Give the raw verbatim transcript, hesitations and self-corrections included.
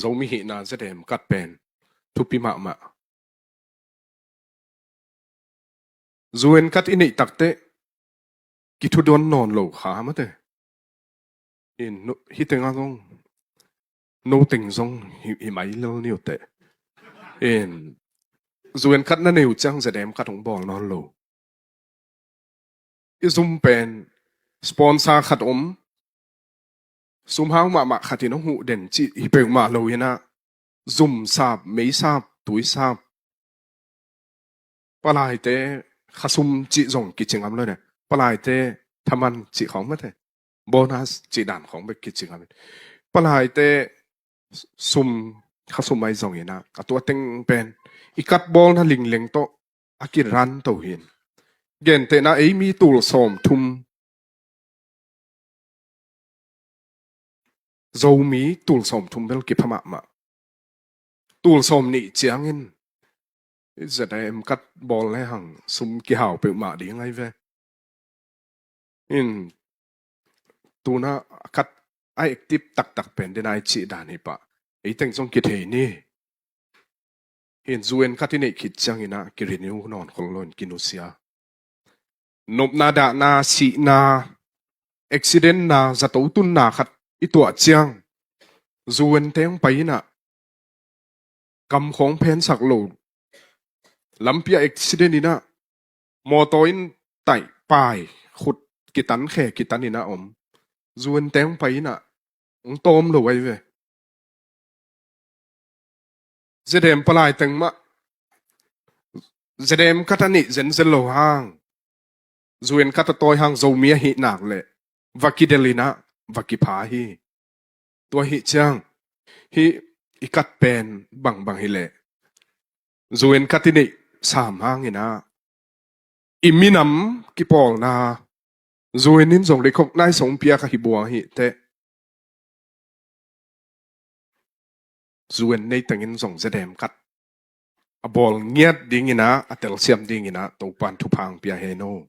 Zomi hihna ZAM card pen thupi mahmah. UN card i neih takteh kithudawn nawn lo kha mate. In no, hih tengah zong, no teng zong hi, hi mai lel ni uh teh. In UN card na nei uh ciang ZAM card hong bawl nawn lo. I zum pen sponsor khat om, sum hau mahmah khat in hong huh den cih hi peuhmah lo in ah, zum sap, mei sap, tui sap, palaite khasum cih zong kici ngam lo ne. Palaite thaman cih khawng mate, bonus cih dan khawng bek kici ngam in. Palaite sum, khasum ahi zongin ah, a tua teng pen i card bawlna lingleng tawh a kiran to hi in. Gentehna, ei mi tul sawmthum, Zomi tul sawmthum bel kipha mahmah. Tul sawmnih ciangin ZAM card bawl le hang sum kihau peuhmah ding ahi ve. In tu-in ah card a active taktak pen den a i cih dan hi pah. Ei teng zong kithei ni. In UN card i neih khit ciangin ah kirenew nawn khol lo in kinusia. Nopna dahna, sihna, accident na, zato tunna khat i tuah ciang, UN teng pai in ah, kam khawng phensak lo, lampi ah accident in ah, mawtaw in taih pai, khut kitan, khe kitan in ah om. UN teng pai in ah, hong tawm lo ahi ve. ZAM palai teng mah, ZAM card a neih zenzen lo hang, UN card a tawi hang Zomi ahih nak leh va kidelh in ah va kipha hi. Tua ahih ciang, hih i card pen bangbang hi leh, UN card i neih sam hangin ah, i minam kipawlna, UN in zong recognize hong piak ahi buang hi teh. UN nei tengin zong ZAM card a bawl ngiat dingin ah, a telsiam dingin ah Topan thupha hong pia hen aw.